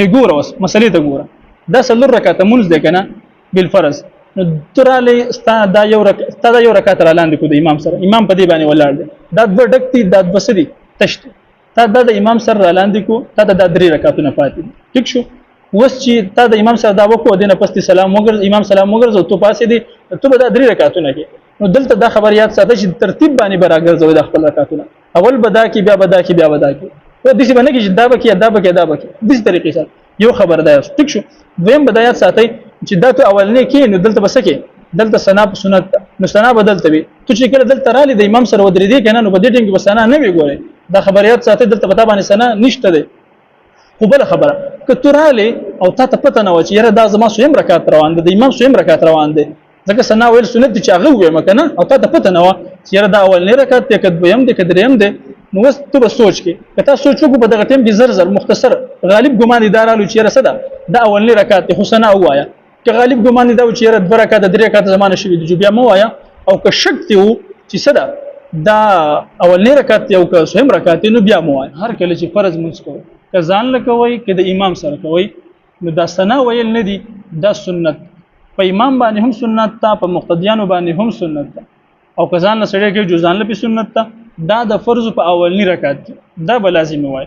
ګوره اوس مسلې ته ګوره، دا څلور رکعاته مونځ دی کنه بالفرض، نو تراله ستا دا یو رکعت، ستا دا یو رکعت را لاندې کو د امام سره، امام په دې باندې ولاړ دی، دا دوه ډک دي، دا دوه څه دي تش دي، تا دا د امام سره را لاندې کو، تا دا درې رکعتونه پاتې دي. ټیک شو؟ اوس چې تا د امام سره دا وکړو، دینه پس سلام وګرځ، امام سلام وګرځ، ته پاسې دي، ته به دا درې رکعتونه کې. نو دلته دا خبر یاد ساته چې ترتیب باندې به راګرځوي د خپل رکعتونه، اول به دا کې، بیا به دا کې، بیا به دا کې، و داسې به نه کې چې دا به کې، دا به کې، دا به کې، داسې طریقې سره. یو خبر دا ټیک شو. دویم به دا یاد ساتئ چې دا ته اولنې کې، نو دلته به څه کې؟ دلته ثنا په سنت ده، نو ثنا به دلته وي. ته چې کله دلته رالې د امام سره ودرېدې که نه، نو په دې ټیم کې به ثنا نه وي. ګورې دا خبر یاد ساتئ، دلته په تا باندې ثنا نشته دی. خو بله خبره، که ته رالې او تا ته پته نه وه چې یاره دا زما څویم رکعت روان دی، د امام څویم رکعت روان دی، ځکه ثنا ویل سنت دي چې هغه ووایم که نه، او تا ته پته نه وه چې یاره دا اولنی رکعت دی که دویم دی که دریم دی، نو اوس ته به سوچ کې، که تا سوچ وکړو په دغه ټیم کې زر زر مختصر غالب ګمان دې دا رالو چې یاره څه ده، دا اولنی رکعت دی، خو ثنا ووایه. که غالب ګمان دې دا و چې یاره دوه رکعته درې رکعته زما نه شوي دي، بیا مه وایه. او که شک دې و چې څه ده، دا اولنی رکعت دی او که څویم رکعت دی، نو بیا مه وایه. هر کله چې فرض لمونځ کوئ، که ځان له کوئ که د امام سره کوئ، نو دا ثنا ویل نه دي، دا سنت په امام باندې هم سنت ده، په مقتدیانو باندې هم سنت ده، او که ځان له سړی کوي جو ځان له پې سنت ده. دا د فرض په اولني رکعت کې دا به لازم وایي.